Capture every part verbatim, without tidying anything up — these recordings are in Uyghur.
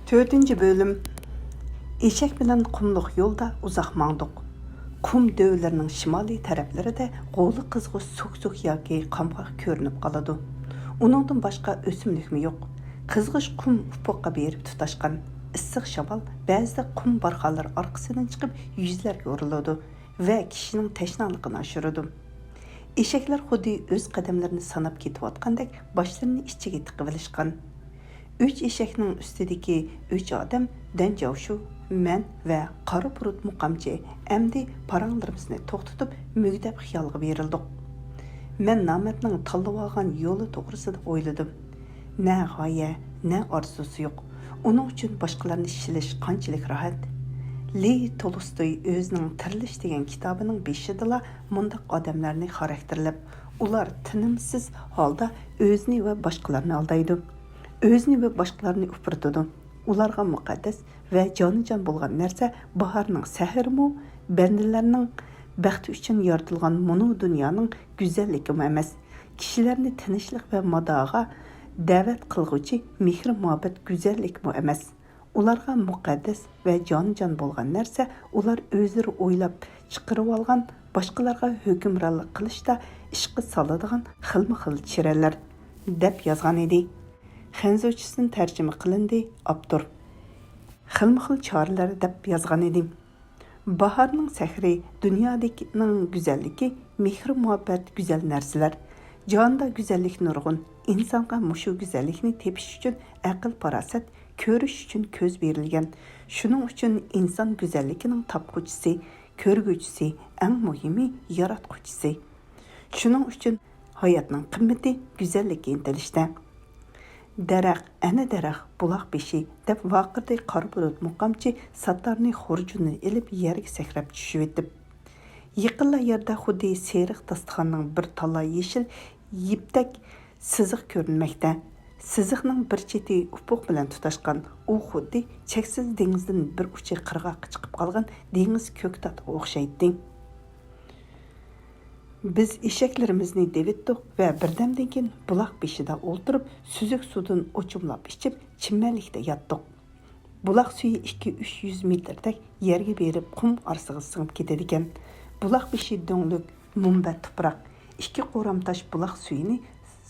تۆتىنچى بۆلۈم. ئېشەك بىلەن قۇملۇق يولدا ئۇزاق ماڭدۇق. قۇم دۆۋىلىرىنىڭ شىمالىي تەرەپلىرىدە غولى قىزغۇچ سۇكسۇك ياكى قامغاق كۆرۈنۈپ قالىدۇ. ئۇنىڭدىن باشقا ئۆسۈملۈكمۇ يوق. قىزغۇچ قۇم ئۇپۇققا بېرىپ تۇتاشقان. ئىسسىق شامال بەزىدە قۇم بارخانلىرى ئارقىسىدىن چىقىپ يۈزلەرگە ئۇرۇلىدۇ ۋە كىشىنىڭ تەشنالىقىنى ئاشۇرىدۇ. ئېشەكلەر خۇددى ئۆز قەدەملىرىنى ساناپ كېتىۋاتقاندەك باشلىرىنى ئىچىگە تىقىۋېلىشقان. ئۈچ ئېشەكنىڭ ئۈستىدىكى ئۈچ ئادەم، دەن جاۋشۇ، مەن ۋە قارا بۇرۇت مۇقامچى ئەمدى پاراڭلىرىمىزنى توختىتىپ، مۈگدەپ خىيالغا بېرىلدۇق. مەن نامەردنىڭ تاللىۋالغان يولى توغرىسىدا ئويلىدىم. نە غايە، نە ئارزۇسى يوق. ئۇنىڭ ئۈچۈن باشقىلارنى شىلىش قانچىلىك راھەت. لېي تولستوي ئۆزىنىڭ تىرىلىش دېگەن كىتابىنىڭ بېشىدىلا مۇنداق ئادەملەرنى خاراكتېرلەپ، ئۇلار تىنىمسىز ھالدا ئۆزىنى ۋە باشقىلارنى ئالدايدۇ. ئۆزىنى ۋە باشقىلارنى ئۇپرىتىدۇ. ئۇلارغا مۇقەددەس ۋە جانىجان بولغان نەرسە باھارنىڭ سەھىرىمۇ، بەندىلەرنىڭ بەختى ئۈچۈن يارىتىلغان مۇنۇ دۇنيانىڭ گۈزەللىكىمۇ ئەمەس. كىشىلەرنى تىنچلىق ۋە ماداغا دەۋەت قىلغۇچى مېھرى-مۇھەببەت گۈزەللىكمۇ ئەمەس. ئۇلارغا مۇقەددەس ۋە جانىجان بولغان نەرسە ئۇلار ئۆزلىرى ئويلاپ چىقىرىۋالغان، باشقىلارغا ھۆكۈمرانلىق قىلىشتا ئىشقا سالىدىغان خىلمۇ خىل چىرەلەر، دەپ يازغان ئىدى. خەنزۇچىسىدىن تەرجىمە قىلىندى. ئاپتور. خىلمۇ خىل چارىلەر دەپ يازغان ئىدى. باھارنىڭ سەھرى، دۇنيادىكىنىڭ گۈزەللىكى، مېھرى-مۇھەببەت گۈزەل نەرسىلەر. جاھاندا گۈزەللىك نۇرغۇن. ئىنسانغا مۇشۇ گۈزەللىكنى تېپىش ئۈچۈن ئەقىل-پاراسەت، كۆرۈش ئۈچۈن كۆز بېرىلگەن. شۇنىڭ ئۈچۈن ئىنسان گۈزەللىكىنىڭ تاپقۇچىسى، كۆرگۈچىسى، ئەڭ مۇھىمى ياراتقۇچىسى. شۇنىڭ ئۈچۈن ھاياتنىڭ قىممىتى گۈزەللىككە ئىنتىلىشتە. دەرەخ، ئەنە دەرەخ، بۇلاق بېشى، دەپ ۋارقىرىدى قارا بۇرۇت مۇقامچى ساتتارنى خۇرجۇنىنى ئېلىپ يەرگە سەكرەپ چۈشۈۋېتىپ. يېقىنلا يەردە خۇددى سېرىق داستىخاننىڭ بىر تالا يېشىل يىپتەك سىزىق كۆرۈنمەكتە. سىزىقنىڭ بىر چېتى ئۇپۇق بىلەن تۇتاشقان، ئۇ خۇددى چەكسىز دېڭىزدىن بىر ئۇچى قىرغاققا چىقىپ قالغان دېڭىز كۆكتاتقا ئوخشايتتى. بىز ئېشەكلىرىمىزنى دېۋىتتۇق ۋە بىردەمدىن كېيىن بۇلاق بېشىدا ئولتۇرۇپ، سۈزۈك سۇدىن ئوچۇملاپ ئىچىپ، چىمەنلىكتە ياتتۇق. بۇلاق سۈيى ئىككى، ئۈچ يۈز مېتىردەك يەرگە بېرىپ، قۇم ئارىسىغا سىڭىپ كېتىدىكەن. بۇلاق بېشى دۆڭلۈك، مۇنبەت تۇپراق. ئىككى قورام تاش بۇلاق سۈيىنى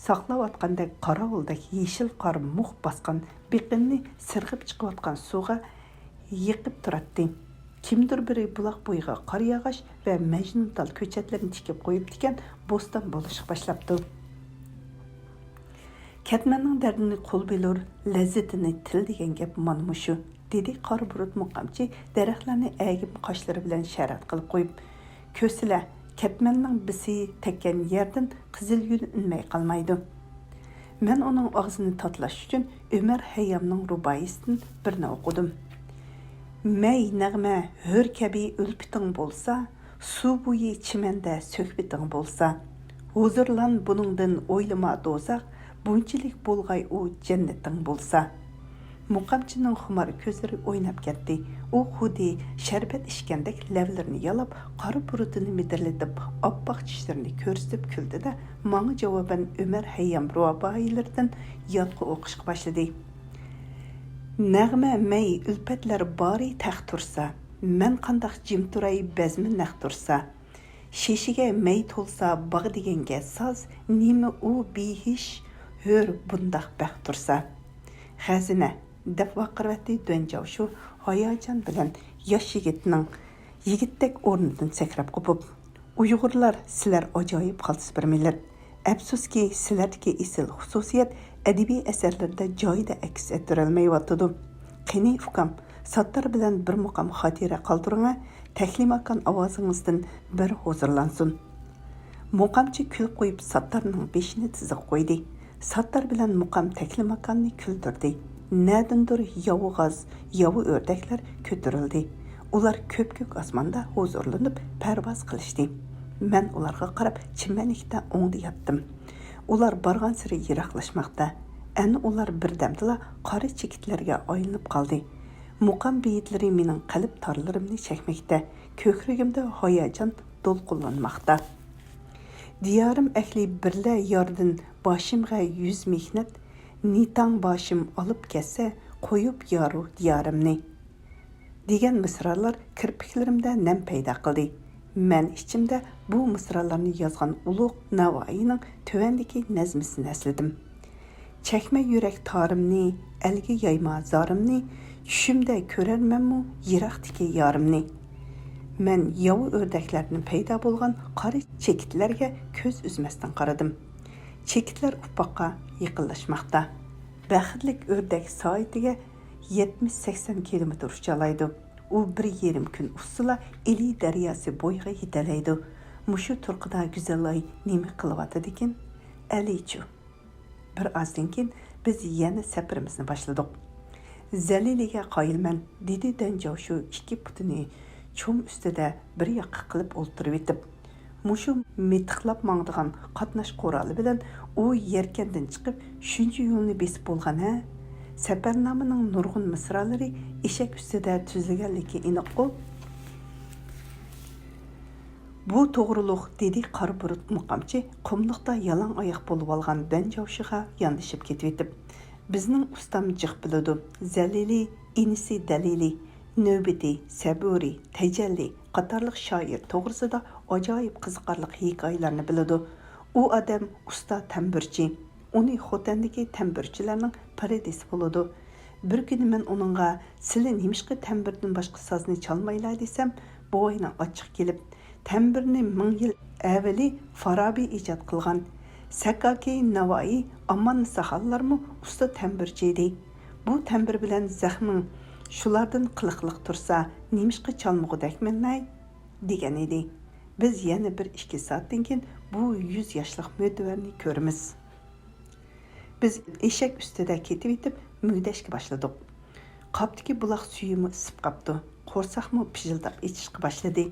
ساقلاۋاتقاندەك، قاراۋۇلدەك يېشىل قار مۇخ باسقان بېقىننى سىرغىپ چىقىۋاتقان سۇغا يېقىپ تۇراتتى. كىمدۇر بىرى بۇلاق بويىغا قار ياغاچ ۋە مەجنۇنتال كۆچەتلىرىنى تىكىپ قويۇپتىكەن، بوستان بولۇشقا باشلاپتۇ. كەتمەننىڭ دەردىنى قول بىلۇر، لەززىتىنى تىل دېگەن گەپ مانا مۇشۇ، دېدى قارا بۇرۇت مۇقامچى دەرەخلەرنى ئەگىم قاشلىرى بىلەن شەرەت قىلىپ قويۇپ. كۆرسىلە، كەتمەننىڭ بىسى تەگكەن يەردىن قىزىل يۈن ئۈنمەي قالمايدۇ. مەن ئۇنىڭ ئاغزىنى تاتىلاش ئۈچۈن ئۆمەر ھەييامنىڭ رۇبائىيىسىدىن بىرنى ئوقۇدۇم. مەي نەغمە ھۆر كەبى ئۈلپىتىڭ بولسا، سۇ بويى چىمەندە سۆھبىتىڭ بولسا، ھۇزۇرلان بۇنىڭدىن ئويلىما دوزاخ، بۇنچىلىك بولغاي ئۇ جەننىتىڭ بولسا. مۇقامچىنىڭ خۇمار كۆزلىرى ئويناپ كەتتى. ئۇ خۇددى شەربەت ئىچكەندەك لەۋلىرىنى يالاپ، قارا بۇرۇتىنى مىدىرلىتىپ، ئاپئاق چىشلىرىنى كۆرسىتىپ كۈلدى-دە، ماڭا جاۋابەن ئۆمەر ھەييام رۇبائىيلىرىدىن ياتقۇ ئوقۇشقا باشلىدى. نەغمە مەي ئۈلپەتلەر بارى تەخ تۇرسا، مەن قانداق جىم تۇراي بەزمە نەق تۇرسا. شېشىگە مەي تولسا باغ دېگەنگە ساز، نېمە ئۇ بىھىش ھۆر بۇنداق بەخت تۇرسا. خەزىنە، دەپ ۋارقىرىۋەتتى دۇەن جاۋشۇ ھاياجان بىلەن ياش يىگىتنىڭ يىگىتتەك ئورنىدىن سەكرەپ قوپۇپ. ئۇيغۇرلار، سىلەر ئاجايىپ خالتىس بىر مىللەت. ئەپسۇسكى، سىلەردىكى ئېسىل خۇسۇسىيەت ئەدەبىي ئەسەرلەردە جايىدا ئەكس ئەتتۈرەلمەيۋاتىدۇ. قېنى، ئۇكام، ساتتار بىلەن بىر مۇقام خاتىرە قالدۇرۇڭە، تەكلىماكان ئاۋازىڭىزدىن بىر ھۇزۇرلانسۇن. مۇقامچى كۈلۈپ قويۇپ، ساتتارنىڭ بېشىنى تىزىغا قويدى. ساتتار بىلەن مۇقام تەكلىماكاننى كۈلدۈردى. نەدىندۇر ياۋا غاز، ياۋا ئۆردەكلەر كۆتۈرۈلدى. ئۇلار كۆپكۆك ئاسماندا ھۇزۇرلىنىپ پەرۋاز قىلىشتى. مەن ئۇلارغا قاراپ چىمەنلىكتە ئوڭدا ياتتىم. ئۇلار بارغانسېرى يىراقلاشماقتا. ئەنە ئۇلار بىردەمدىلا قارا چېكىتلەرگە ئايلىنىپ قالدى. مۇقام بېيىتلىرى مېنىڭ قەلب تارلىرىمنى چەكمەكتە، كۆكرىكىمدە ھاياجان دولقۇنلانماقتا. دىيارىم ئەھلى بىرلە ياردىن باشىمغا يۈز مېھنەت، نىتاڭ باشىم ئالىپ كەتسە، قويۇپ يارۇ دىيارىمنى» دېگەن مىسرالار كىرپىكلىرىمدە نەم پەيدا قىلدى. مەن ئىچىمدە بۇ مىسرالارنى يازغان ئۇلۇغ ناۋائىينىڭ تۆۋەندىكى نەزمىسىنى ئەسلىدىم: «چەكمە يۈرەك تارىمنى، ئەلگە يايما زارىمنى، چۈشۈمدە كۆرەرمەنمۇ يىراقتىكى يارىمنى؟» مەن ياۋا ئۆردەكلەردىن پەيدا بولغان قارا چېكىتلەرگە كۆز ئۈزمەستىن قارىدىم. چېكىتلەر ئۇپۇققا يېقىنلاشماقتا. بەختلىك ئۆردەك سائىتىگە يەتمىش سەكسەن كىلومېتىر ئۇچالايدۇ. ئۇ بىر يېرىم كۈن ئۇسسىلا ئىلى دەرياسى بويىغا يېتەلەيدۇ. مۇشۇ تۇرقىدا گۈزەل ئاي نېمە قىلىۋاتىدىكىن؟ ئەلىچۇ؟ بىر ئازدىن كېيىن بىز يەنە سەپىرىمىزنى باشلىدۇق. «زەلىلىگە قايىلمەن»، دېدى دەنجاۋشۇ ئىككى پۇتىنى چوم ئۈستىدە بىر ياققا قىلىپ ئولتۇرۇۋېتىپ. مۇشۇ مىتىقلاپ ماڭىدىغان قاتناش قورالى بىلەن ئۇ يەركەندىن چىقىپ، شۇنچە يولنى بېسىپ بولغان ھە؟ سەپەرنامىنىڭ نۇرغۇن مىسرالىرى ئېشەك ئۈستىدە تۈزۈلگەنلىكى ئېنىققۇ؟ بۇ توغرۇلۇق، دېدى قارا بۇرۇت مۇقامچى قۇملۇقتا يالاڭ ئاياق بولۇۋالغان دەنجاۋشىغا ياندىشىپ كېتىۋېتىپ. بىزنىڭ ئۇستام جىق بىلىدۇ. زەلىلى، ئىنىسى دەلىلى، نۆۋىتى، سەبۇرى، تەجەللى قاتارلىق شائىر توغرىسىدا ئاجايىپ قىزىقارلىق ھېكايىلەرنى بىلىدۇ. ئۇ ئادەم ئۇستا تەمبۇرچى. ئۇنى خوتەندىكى تەمبۇرچىلەرنىڭ پىرى دېسە بولىدۇ. بىر كۈنى مەن ئۇنىڭغا، «سىلى نېمىشقا تەمبۇردىن باشقا سازنى چالمايلا؟» دېسەم، بوۋاينىڭ ئاچچىقى كېلىپ، «تەمبۇرنى مىڭ يىل ئەۋۋىلى فارابى ئىجاد قىلغان، سەكاكى، ناۋائى، ئامماننىساخانلارمۇ ئۇستا تەمبۇرچى ئىدى. بۇ تەمبۇر بىلەن زەخمىڭ شۇلاردىن قىلىقلىق تۇرسا، نېمىشقا چالمىغۇدەكمەنلەي؟» دېگەن ئىدى. بىز يەنە بىر ئىككى سائەتتىن كېيىن بۇ يۈز ياشلىق مۆتىۋەرنى كۆرىمىز. بىز ئېشەك ئۈستىدە كېتىۋېتىپ، مۈگدەشكە باشلىدۇق. قاپتىكى بۇلاق سۈيىمۇ ئىسسىپ قاپتۇ. قورساقمۇ پىژىلداپ ئېچىشقا باشلىدى.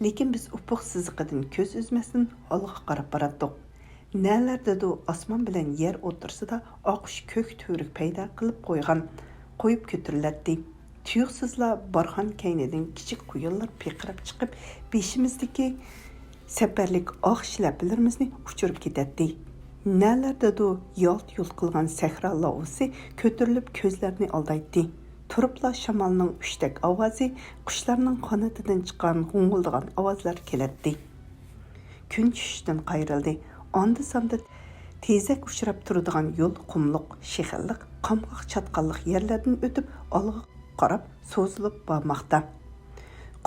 لېكىن بىز ئۇپۇق سىزىقىدىن كۆز ئۈزمەستىن ئالغا قاراپ باراتتۇق. نەلەردىدۇر ئاسمان بىلەن يەر ئوتتۇرىسىدا ئاقۇش كۆك تۈۋرۈك پەيدا قىلىپ قويغان، قويۇپ كۆتۈرۈلەتتى. تۇيۇقسىزلا بارخان كەينىدىن كىچىك قۇيۇنلار پىرقىراپ چىقىپ، بېشىمىزدىكى سەپەرلىك ئاق شىلەپىلىرىمىزنى ئۇچۇرۇپ كېتەتتى. نەلەردىدۇر يالت-يۇلت قىلغان سەھرا لاۋۇسى كۆتۈرۈلۈپ كۆزلەرنى ئالدايتتى. تۇرۇپلا شامالنىڭ ئۇشتەك ئاۋازى، قۇشلارنىڭ قانىتىدىن چىققان غوڭغۇلدىغان ئاۋازلار كېلەتتى. كۈن چۈشۈشتىن قايرىلدى. ئاندا-ساندا تېزەك ئۇچراپ تۇرىدىغان يول قۇملۇق، شېخىللىق، قامغاق چاتقاللىق يەرلەردىن ئۆتۈپ، ئالغا قاراپ سوزۇلۇپ بارماقتا.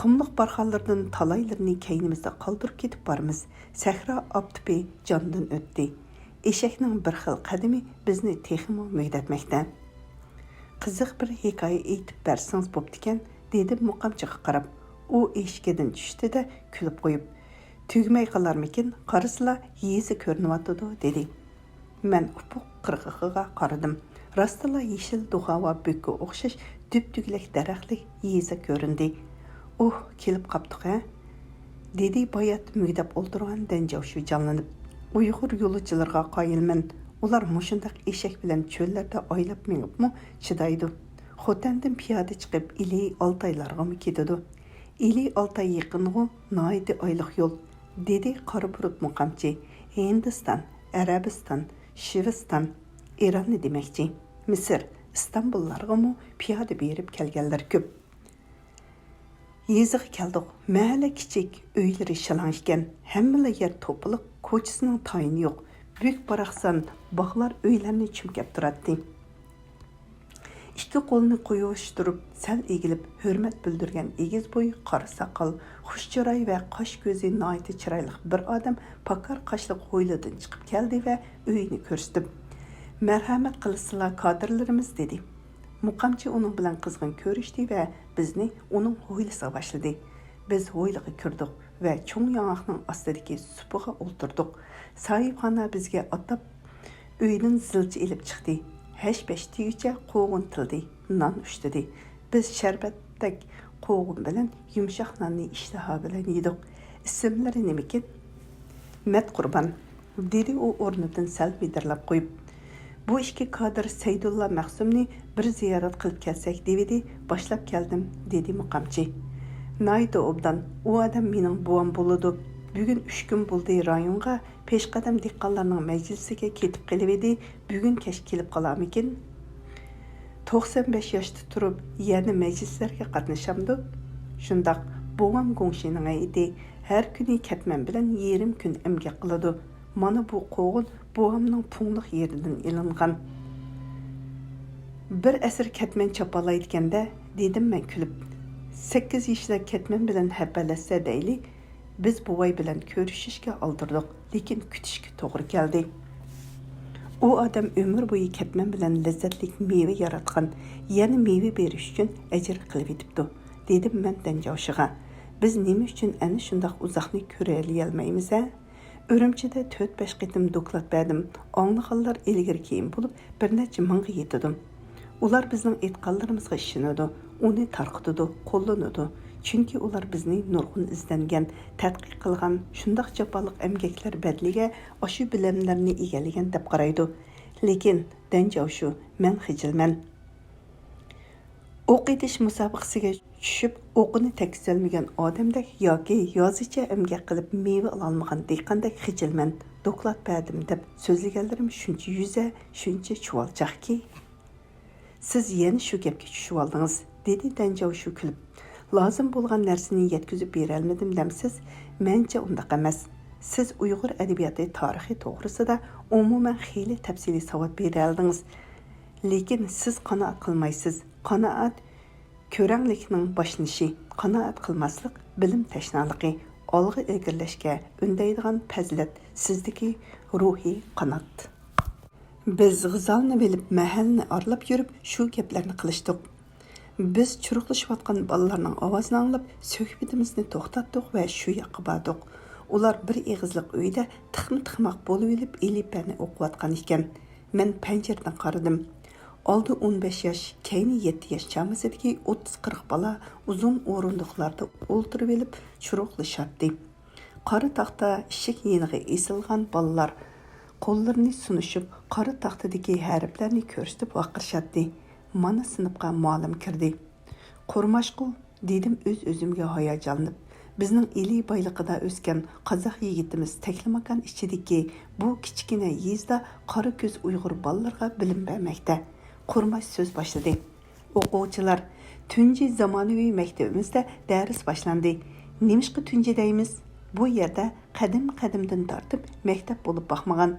قۇملۇق بارخانلىرىدىن تالايلىرىنى كەينىمىزدە قالدۇرۇپ كېتىپ بارىمىز. سەھرا ئاپتىپى جاندىن ئۆتتى. ئېشەكنىڭ بىر خىل قەدىمى بىزنى تېخىمۇ مۈگدەتمەكتە. «قىزىق بىر ھېكايە ئېيتىپ بەرسىڭىز بوپتىكەن»، دېدىم مۇقامچىغا قاراپ. ئۇ ئېشىكىدىن چۈشتى-دە، كۈلۈپ قويۇپ، «تۈگىمەي قالارمىكىن، قارىسىلا يېزا كۆرۈنۈۋاتىدۇ»، دېدى. مەن ئۇپۇق قىرغىقىغا قارىدىم. راستلا يېشىل دۇغاۋا بۆككە ئوخشاش دۈپدۈگىلەك دەرەخلىك يېزا كۆرۈندى. ئۇھ، كېلىپ قاپتۇق ھە؟ دېدى باياتتىن مۈگدەپ ئولتۇرغان دەنجاۋشۇ جانلىنىپ. ئۇيغۇر يولۇچىلىرىغا قايىلمەن. ئۇلار مۇشۇنداق ئېشەك بىلەن چۆللەردە ئايلاپ مېڭىپمۇ چىدايدۇ. خوتەندىن پىيادە چىقىپ ئىلى ئالتايلارغىمۇ كېتىدۇ. ئىلى ئالتاي يېقىنغۇ، ناھايىتى ئايلىق يول، دېدى قارا بۇرۇت مۇقامچى. ھىندىستان، ئەرەبىستان، شىۋىستان، ئىراننى دېمەكچى. مىسىر، ئىستانبۇللارغىمۇ پىيادە بېرىپ كەلگەنلەر كۆپ. يېزىغا كەلدۇق. مەھەللە كىچىك، ئۆيلىرى شالاڭ ئىكەن. ھەممىلا يەر توپىلىق، كوچىسىنىڭ تايىنى يوق. بۈك-باراقسان باغلار ئۆيلەرنى چۈمكەپ تۇراتتى. ئىككى قولىنى قويۇشتۇرۇپ، سەل ئېگىلىپ، ھۆرمەت بىلدۈرگەن ئېگىز بوي، قارا ساقال، خۇش چىراي ۋە قاش-كۆزى ناھايىتى چىرايلىق بىر ئادەم پاكار قاشلىق ھويلىدىن چىقىپ كەلدى ۋە ئۆينى كۆرسىتىپ، «مەرھەمەت قىلىسىلا، كادىرلىرىمىز» دېدى. مۇقامچى ئۇنىڭ بىلەن قىزغىن كۆرۈشتى ۋە بىزنى ئۇنىڭ ھويلىسىغا باشلىدى. بىز ھويلىغا كىردۇق ۋە چوڭ ياڭاقنىڭ ئاستىدىكى سۇپىغا ئولتۇردۇق. ساھىبخانا بىزگە ئاتاپ ئۆيدىن زىلچە ئېلىپ چىقتى. ھەش-پەش دېگۈچە قوغۇن تىلدى، نان ئۇشتىدى. بىز شەربەتتەك قوغۇن بىلەن يۇمشاق ناننى ئىشتىها بىلەن يېدۇق. «ئىسىملىرى نېمىكىن؟» «مەتقۇربان»، دېدى ئۇ ئورنىدىن سەل مىدىرلاپ قويۇپ. «بۇ ئىككى كادىر سەيدۇللا مەخسۇمنى بىر زىيارەت قىلىپ كەلسەك دېۋىدى، باشلاپ كەلدىم»، دېدى مۇقامچى. «ناھايىتى ئوبدان، ئۇ ئادەم مېنىڭ بوۋام بولىدۇ. بۈگۈن ئۈچ كۈن بولدى رايونغا، پېشقەدەم دېھقانلارنىڭ مەجلىسىگە كېتىپ قېلىۋىدى، بۈگۈن كەچ كېلىپ قالارمىكىن؟» توقسان بەش ياشتا تۇرۇپ يەنە مەجلىسلەرگە قاتنىشامدۇ؟ شۇنداق، بوۋام گۇڭشىنىڭ ھەيئىتى، ھەر كۈنى كەتمەن بىلەن يېرىم كۈن ئەمگەك قىلىدۇ. مانا بۇ قوغۇن بوۋامنىڭ پۇڭلۇق يېرىدىن ئېلىنغان. بىر ئەسىر كەتمەن چاپالايدىكەن-دە، دېدىم مەن كۈلۈپ. سەككىز يېشىدا كەتمەن بىلەن ھەپەلەشسە دەيلى، بىز بوۋاي بىلەن كۆرۈشۈشكە ئالدىردۇق، لېكىن كۈتۈشكە توغرا كەلدى. ئۇ ئادەم ئۆمۈر بويى كەتمەن بىلەن لەززەتلىك مېۋە ياراتقان، يەنە مېۋە بېرىش ئۈچۈن ئەجىر قىلىۋېتىپتۇ، دېدىم مەن دەنجاۋشىغا. بىز نېمە ئۈچۈن ئەنە شۇنداق ئۇزاقنى كۆرەلىيەلمەيمىز-ھە؟ ئۈرۈمچىدە تۆت-بەش قېتىم دوكلات بەردىم. ئاڭلىغانلار ئىلگىرى-كېيىن بولۇپ، بىر نەچچە مىڭغا يېتىدۇ. ئۇلار بىزنىڭ ئېيتقانلىرىمىزغا ئىشىنىدۇ، ئۇنى تارقىتىدۇ، قوللىنىدۇ. چۈنكى ئۇلار بىزنى نۇرغۇن ئىزدەنگەن، تەتقىق قىلغان، شۇنداق جاپالىق ئەمگەكلەر بەدىلىگە ئاشۇ بىلىملەرنى ئىگىلىگەن دەپ قارايدۇ. لېكىن، دەنجاۋشۇ، مەن خىجىلمەن. ئوق ئېتىش مۇسابىقىسىگە چۈشۈپ، ئوقىنى تەگكۈزەلمىگەن ئادەمدەك ياكى يازىچە ئەمگەك قىلىپ مېۋە ئالالمىغان دېھقاندەك خىجىلمەن. دوكلات بەردىم دەپ سۆزلىگەنلىرىم شۇنچە يۈزە، شۇنچە چۇۋالچاقكى. سىز يەنە شۇ گەپكە چۈشۈۋالدىڭىز، دېدى دەنجاۋشۇ كۈلۈپ. لازىم بولغان نەرسىنى يەتكۈزۈپ بېرەلمىدىم دەمسىز؟ مەنچە ئۇنداق ئەمەس. سىز ئۇيغۇر ئەدەبىياتى تارىخى توغرىسىدا ئومۇمەن خېلى تەپسىلىي ساۋات بېرەلىدىڭىز. لېكىن سىز قانائەت قىلمايسىز. قانائەت كۆرەڭلىكنىڭ باشلىنىشى، قانائەت قىلماسلىق بىلىم تەشنالىقى، ئالغا ئىلگىرىلەشكە ئۈندەيدىغان پەزىلەت سىزدىكى روھىي قانات. بىز غىزالنى بىلىپ مەھەللىنى ئارىلاپ يۈرۈپ شۇ گەپلەرنى قىلىشتۇق. بىز چۇرۇقلىشىۋاتقان بالىلارنىڭ ئاۋازىنى ئاڭلاپ سۆھبىتىمىزنى توختاتتۇق ۋە شۇ ياققا باردۇق. ئۇلار بىر ئېغىزلىق ئۆيدە تىخما-تىخماق بولۇۋېلىپ ئېلىپبەنى ئوقۇۋاتقان ئىكەن. مەن پەنجىرىدىن قارىدىم. ئالدى ئون بەش ياش، كەينى يەتتە ياش چامىسىدىكى ئوتتۇز-قىرىق بالا ئۇزۇن ئورۇندۇقلاردا ئولتۇرۇۋېلىپ چۇرۇقلىشاتتى. قارا تاختا ئىشىك يېنىغا ئېسىلغان بالىلار قوللىرىنى سۇنۇشۇپ، قارا تاختىدىكى ھەرپلەرنى كۆرسىتىپ ۋارقىرىشاتتى. مانا سىنىپقا مۇئەللىم كىردى. قۇرماشقۇ؟ دېدىم ئۆز-ئۆزۈمگە ھاياجانلىنىپ. بىزنىڭ ئىلى بايلىقىدا ئۆسكەن قازاق يىگىتىمىز تەكلىماكان ئىچىدىكى بۇ كىچىككىنە يېزىدا قارا كۆز ئۇيغۇر بالىلىرىغا بىلىم بەرمەكتە. قۇرماش سۆز باشلىدى. ئوقۇغۇچىلار، تۇنجى زامانىۋى مەكتىپىمىزدە دەرس باشلاندى. نېمىشقا تۇنجى دەيمىز؟ بۇ يەردە قەدىم-قەدىمدىن تارتىپ مەكتەپ بولۇپ باقمىغان.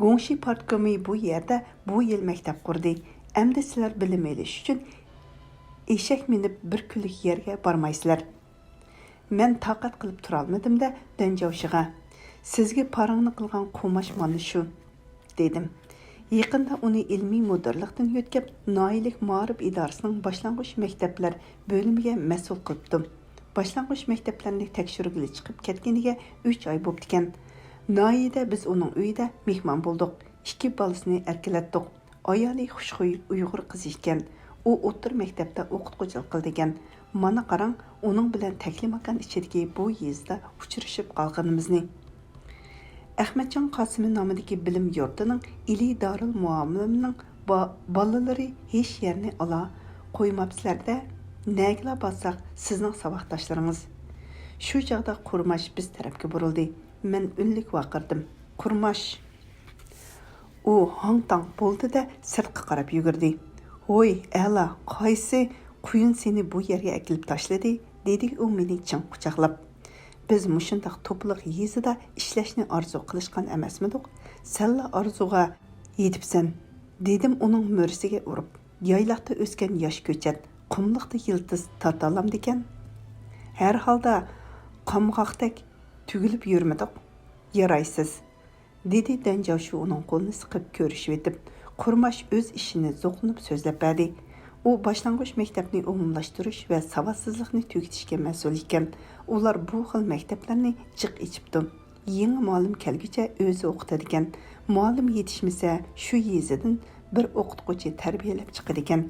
گۇڭشى پارتكومى بۇ يەردە بۇ يىل مەكتەپ قۇردى. ئەمدى سىلەر بىلىم ئېلىش ئۈچۈن ئېشەك مىنىپ بىر كۈنلۈك يەرگە بارمايسىلەر. مەن تاقەت قىلىپ تۇرالمىدىم-دە دەنجاۋشىغا، سىزگە پاراڭنى قىلغان قۇماش مانا شۇ، دېدىم. يېقىندا ئۇنى ئىلمىي مۇدىرلىقتىن يۆتكەپ، ناھىيەلىك مائارىپ ئىدارىسىنىڭ باشلانغۇچ مەكتەپلەر بۆلۈمىگە مەسئۇل قىلىپتۇ. باشلانغۇچ مەكتەپلەرنى تەكشۈرگىلى چىقىپ كەتكىنىگە ئۈچ ئاي بوپتىكەن. ناھىيەدە بىز ئۇنىڭ ئۆيىدە مېھمان بولدۇق. ئىككى بالىسىنى ئەركىلەتتۇق. ئايالى خۇشخۇي ئۇيغۇر قىزى ئىكەن. ئۇ ئوتتۇرا مەكتەپتە ئوقۇتقۇچىلىق قىلىدىكەن. مانا قاراڭ، ئۇنىڭ بىلەن تەكلىماكان ئىچىدىكى بۇ يېزىدا ئۇچرىشىپ قالغىنىمىزنى. ئەخمەتجان قاسىمى نامىدىكى بىلىم يۇرتىنىڭ ئىلى دارىل مۇئەللىمىنىڭ با-، بالىلىرى ھېچ يەرنى ئالا قويماپسىلەر-دە، نەگىلا بارساق سىزنىڭ ساۋاقداشلىرىڭىز. شۇ چاغدا قۇرماش بىز تەرەپكە بۇرۇلدى. مەن ئۈنلۈك ۋارقىرىدىم. قۇرماش! ئۇ ھاڭ-تاڭ بولدى-دە، سىرتقا قاراپ يۈگۈردى. ھوي، ئەلا، قايسى قۇيۇن سېنى بۇ يەرگە ئەكېلىپ تاشلىدى؟ دېدى ئۇ مېنى چىڭ قۇچاقلاپ. بىز مۇشۇنداق توپىلىق يېزىدا ئىشلەشنى ئارزۇ قىلىشقان ئەمەسمىدۇق؟ سەنلا ئارزۇغا يېتىپسەن، دېدىم ئۇنىڭ مۈرىسىگە ئۇرۇپ. يايلاقتا ئۆسكەن ياش كۆچەت قۇملۇقتا يىلتىز تارتالامدىكەن؟ ھەر ھالدا قامغاقتەك تۈگۈلۈپ يۈرمىدۇق. يارايسىز. دېدى دەنجاۋشۇ ئۇنىڭ قولىنى سىقىپ كۆرۈشۈۋېتىپ. قۇرماش ئۆز ئىشىنى زوقلىنىپ سۆزلەپ بەردى. ئۇ باشلانغۇچ مەكتەپنى ئومۇملاشتۇرۇش ۋە ساۋاتسىزلىقنى تۈگىتىشكە مەسئۇل ئىكەن. ئۇلار بۇ خىل مەكتەپلەرنى جىق ئېچىپتۇ. يېڭى مۇئەللىم كەلگۈچە ئۆزى ئوقۇتىدىكەن. مۇئەللىم يېتىشمىسە، شۇ يېزىدىن بىر ئوقۇتقۇچى تەربىيەلەپ چىقىدىكەن.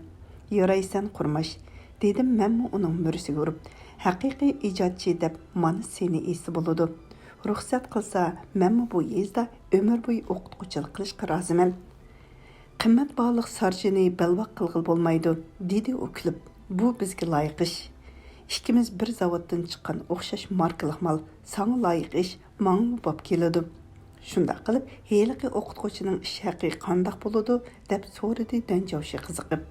يارايسەن، قۇرماش، دېدىم مەنمۇ ئۇنىڭ مۈرىسىگە ئۇرۇپ. ھەقىقىي ئىجادچى دەپ مانا سېنى ئېيتسا بولىدۇ. رۇخسەت قىلسا، مەنمۇ بۇ يېزىدا ئۆمۈر بويى ئوقۇتقۇچىلىق قىلىشقا رازىمەن. قىممەت باھالىق سارچىنى بەلباغ قىلغىلى بولمايدۇ، دېدى ئۇ كۈلۈپ. بۇ بىزگە لايىق ئىش. ئىككىمىز بىر زاۋۇتتىن چىققان ئوخشاش ماركىلىق مال. ساڭا لايىق ئىش ماڭىمۇ باب كېلىدۇ. شۇنداق قىلىپ، ھېلىقى ئوقۇتقۇچىنىڭ ئىش ھەققى قانداق بولىدۇ؟ دەپ سورىدى دەن جاۋشى قىزىقىپ.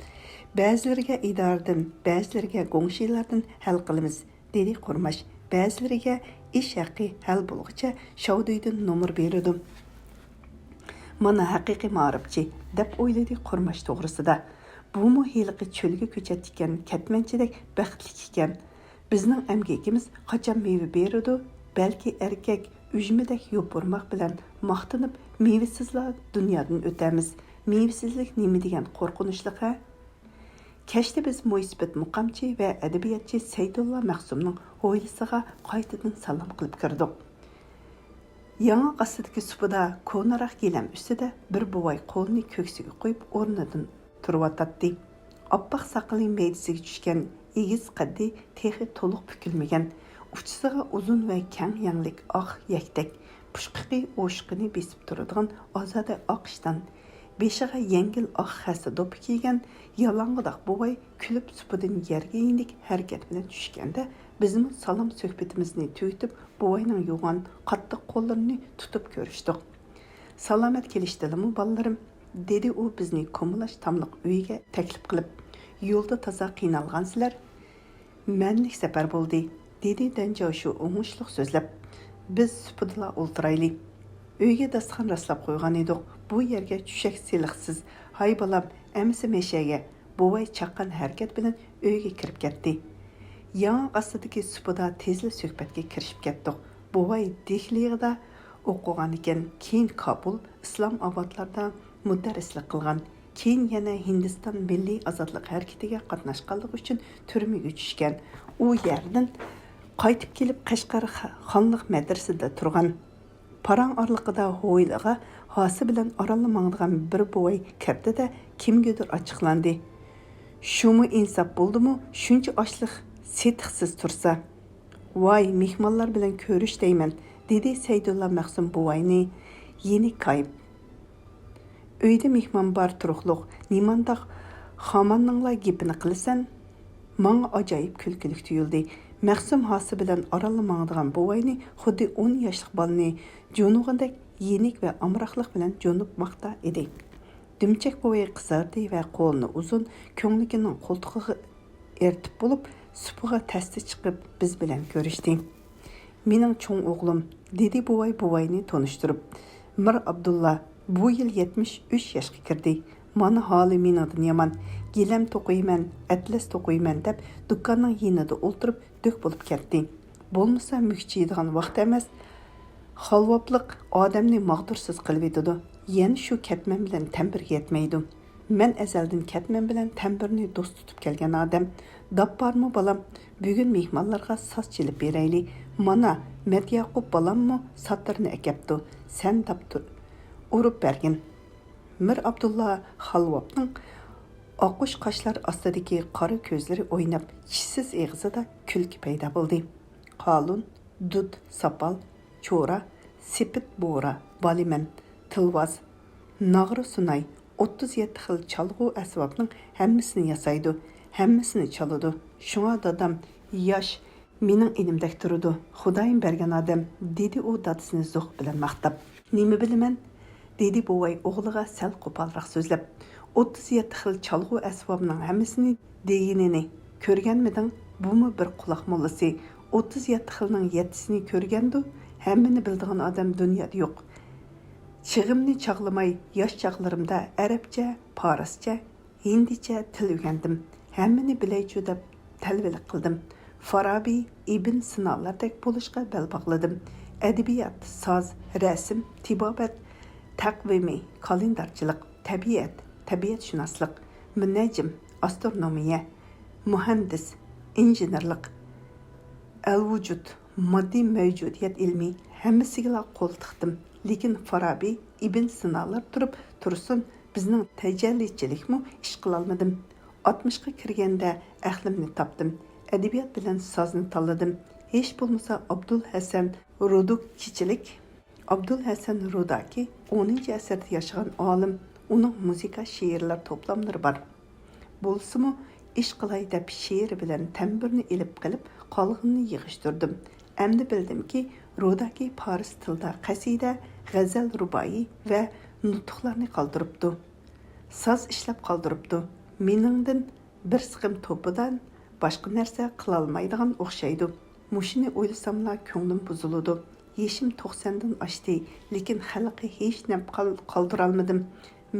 بەزىلىرىگە ئىدارىدىن، بەزىلىرىگە گوڭشىلاردىن ھەل قىلىمىز، دېدى قۇرماش. بەزىلىرىگە ئىش ھەققى ھەل بولغۇچە شاۋدۇيدىن نومۇر بېرىدۇ. مانا ھەقىقىي مائارىپچى، دەپ ئويلىدى قۇرماش توغرىسىدا. بۇمۇ ھېلىقى چۆلگە كۆچەتتىكەن كەتمەنچىدەك بەختلىك ئىكەن. بىزنىڭ ئەمگىكىمىز قاچان مېۋە بېرىدۇ؟ بەلكى ئەركەك ئۈجمىدەك يوپۇرماق بىلەن ماختىنىپ، مېۋىسىزلا دۇنيادىن ئۆتەمىز. مېۋىسىزلىك نېمە دېگەن قورقۇنچلۇق ھە؟ كەچتە بىز مويسىپىت مۇقامچى ۋە ئەدەبىياتچى سەيدۇللا مەخسۇمنىڭ ھويلىسىغا قايتىدىن سالام قىلىپ كىردۇق. ياڭاق ئاستىدىكى سۇپىدا كونىراق گىلەم ئۈستىدە بىر بوۋاي قولىنى كۆكسىگە قويۇپ ئورنىدىن تۇرۇۋاتاتتى. ئاپئاق ساقىلى مەيدىسىگە چۈشكەن، ئېگىز قەددى تېخى تولۇق پۈكۈلمىگەن، ئۇچىسىغا ئۇزۇن ۋە كەڭ يەڭلىك ئاق يەكتەك، پۇچقىقى ئوشۇقىنى بېسىپ تۇرىدىغان ئازادە ئاق ئىشتان، بېشىغا يەڭگىل ئاق خەسسە دوپپا كىيگەن يالاڭغۇداق بوۋاي كۈلۈپ سۇپىدىن يەرگە يېنىك ھەرىكەت بىلەن چۈشكەندە، بىزمۇ سالام سۆھبىتىمىزنى تۈگىتىپ، بوۋاينىڭ يوغان، قاتتىق قوللىرىنى تۇتۇپ كۆرۈشتۇق. سالامەت كېلىشتىلىمۇ، بالىلىرىم؟ دېدى ئۇ بىزنى كومىلاش تاملىق ئۆيىگە تەكلىپ قىلىپ. يولدا تازا قىينالغانسىلەر؟ مەنىلىك سەپەر بولدى، دېدى دەنجاۋشۇ ئوڭۇشلۇق سۆزلەپ. بىز سۇپىدىلا ئولتۇرايلى. ئۆيگە داستىخان راسلاپ قويغان ئىدۇق. بۇ يەرگە چۈشەك سېلىقسىز. ھاي بالام، ئەمىسە مەشەگە. بوۋاي چاققان ھەرىكەت بىلەن ئۆيگە كىرىپ كەتتى. ياڭاق ئاستىدىكى سۇپىدا تېزلا سۆھبەتكە كىرىشىپ كەتتۇق. بوۋاي دېھلىغدا ئوقۇغانىكەن، كېيىن كابۇل، ئىسلام ئابادلاردا مۇدەررىسلىك قىلغان. كېيىن يەنە ھىندىستان مىللىي ئازادلىق ھەرىكىتىگە قاتناشقانلىقى ئۈچۈن تۈرمىگە چۈشكەن. ئۇ يەردىن قايتىپ كېلىپ، قەشقەر خا-، خانلىق مەدرىسىدە تۇرغان. پاراڭ ئارىلىقىدا ھويلىغا ھاسا بىلەن ئارانلا ماڭىدىغان بىر بوۋاي كىردى-دە، كىمگىدۇر ئاچچىقلاندى. شۇمۇ ئىنساپ بولدىمۇ، شۇنچە ئاشلىق سېتىقسىز تۇرسا. ۋاي، مېھمانلار بىلەن كۆرۈش دەيمەن، دېدى سەيدۇللا مەخسۇم بوۋاينى يېنىك كايىپ. ئۆيدە مېھمان بار تۇرۇقلۇق، نېمانداق خاماننىڭلا گېپىنى قىلىسەن؟ ماڭا ئاجايىپ كۈلكىلىك تۇيۇلدى. مەخسۇم ھاسا بىلەن ئارانلا ماڭىدىغان بوۋاينى خۇددى ئون ياشلىق بالىنى جونۇغاندەك يېنىك ۋە ئامراقلىق بىلەن جونۇقماقتا ئىدى. دۈمچەك بوۋاي قىزاردى ۋە قولىنى ئۇزۇن كۆڭلىكىنىڭ قولتۇقىغا ئېرتىپ بولۇپ، سۇپىغا تەستە چىقىپ، بىز بىلەن كۆرۈشتى. مېنىڭ چوڭ ئوغلۇم، دېدى بوۋاي بوۋاينى تونۇشتۇرۇپ. مىر ئابدۇللا، بۇ يىل يەتمىش ئۈچ ياشقا كىردى. مانا ھالى مېنىڭدىن يامان. گىلەم توقۇيمەن، ئەتلەس توقۇيمەن دەپ، دۇكاننىڭ يېنىدا ئولتۇرۇپ دۆك بولۇپ كەتتى. بولمىسا مۈكچىيىدىغان ۋاقىت ئەمەس. خالۋاپلىق ئادەمنى ماغدۇرسىز قىلىۋېتىدۇ. يەنە شۇ كەتمەن بىلەن تەمبىرگە يەتمەيدۇ. مەن ئەزەلدىن كەتمەن بىلەن تەمبىرنى دوست تۇتۇپ كەلگەن ئادەم. داپ بارمۇ، بالام؟ بۈگۈن مېھمانلارغا ساز چېلىپ بېرەيلى. مانا، مەتياقۇپ بالاممۇ ساتىرنى ئەكەپتۇ. سەن داپ تۇر، ئۇرۇپ بەرگىن. مىر ئابدۇللا خالۋاپنىڭ ئاققۇچ قاشلار ئاستىدىكى قارا كۆزلىرى ئويناپ، چىشسىز ئېغىزىدا كۈلكە پەيدا بولدى. قالۇن، دۇت، ساپال، چورا، سېپىت بورا، بالىمەن، تىلۋاز، ناغرا سۇناي، ئوتتۇز يەتتە خىل چالغۇ ئەسۋابنىڭ ھەممىسىنى ياسايدۇ، ھەممىسىنى چالىدۇ. شۇڭا دادام ياش، مېنىڭ ئىنىمدەك تۇرىدۇ، خۇدايىم بەرگەن ئادەم، دېدى ئۇ دادىسىنى زوق بىلەن ماختاپ. نېمە بىلىمەن؟ دېدى بوۋاي ئوغلىغا سەل قوپالراق سۆزلەپ. ئوتتۇز يەتتە خىل چالغۇ ئەسۋابىنىڭ ھەممىسىنى دېگىنىنى كۆرگەنمىدىڭ؟ بۇمۇ بىر قۇلاق موللىسى. ئوتتۇز يەتتە خىلنىڭ يەتتىسىنى كۆرگەندۇ؟ ھەممىنى بىلىدىغان ئادەم دۇنيادا يوق. چېغىمنى چاغلىماي، ياش چاغلىرىمدا ئەرەبچە، پارسچە، ھىندىچە تىل ئۆگەندىم. ھەممىنى بىلەيچۇ دەپ تەلۋىلىك قىلدىم. فارابى، ئىبن سىنالاردەك بولۇشقا بەل باغلىدىم. ئەدەبىيات، ساز، رەسىم، تېبابەت، تەقۋىمى، كالېندارچىلىق، تەبىئەت، تەبىئەتشۇناسلىق، مۇنەججىم، ئاسترونومىيە، مۇھەندىس، ئىنژېنېرلىق، ئەلۋۇجۇد، ماددىي مەۋجۇدىيەت ئىلمى، ھەممىسىگىلا قول تىقتىم. لېكىن فارابى، ئىبن سىنالار تۇرۇپ تۇرسۇن، بىزنىڭ تەجەللىچىلىكمۇ ئىش قىلالمىدىم. ئاتمىشقا كىرگەندە ئەقلىمنى تاپتىم. ئەدەبىيات بىلەن سازنى تاللىدىم. ھېچ بولمىسا ئابدۇل ھەسەن رۇدۇكىچىلىك. ئابدۇل ھەسەن رۇداكى ئونىنچى ئەسىردە ياشىغان ئالىم، ئۇنىڭ مۇزىكا، شېئىرلار توپلاملىرى بار. بولسىمۇ، ئىش قىلاي دەپ شېئىرى بىلەن تەمبۇرنى ئېلىپ قېلىپ، قالغىنىنى يىغىشتۇردۇم. ئەمدى بىلدىمكى، رۇداكى پارس تىلدا قەسىدە، غەزەل، رۇبائىي ۋە نۇتۇقلارنى قالدۇرۇپتۇ. ساز ئىشلەپ قالدۇرۇپتۇ. مېنىڭدىن بىر سىقىم توپىدان باشقا نەرسە قىلالمايدىغان ئوخشايدۇ. مۇشۇنى ئويلىساملا كۆڭلۈم بۇزۇلىدۇ. يېشىم توقساندىن ئاشتى، لېكىن خەلققە ھېچ نەپ قال-، قالدۇرالمىدىم.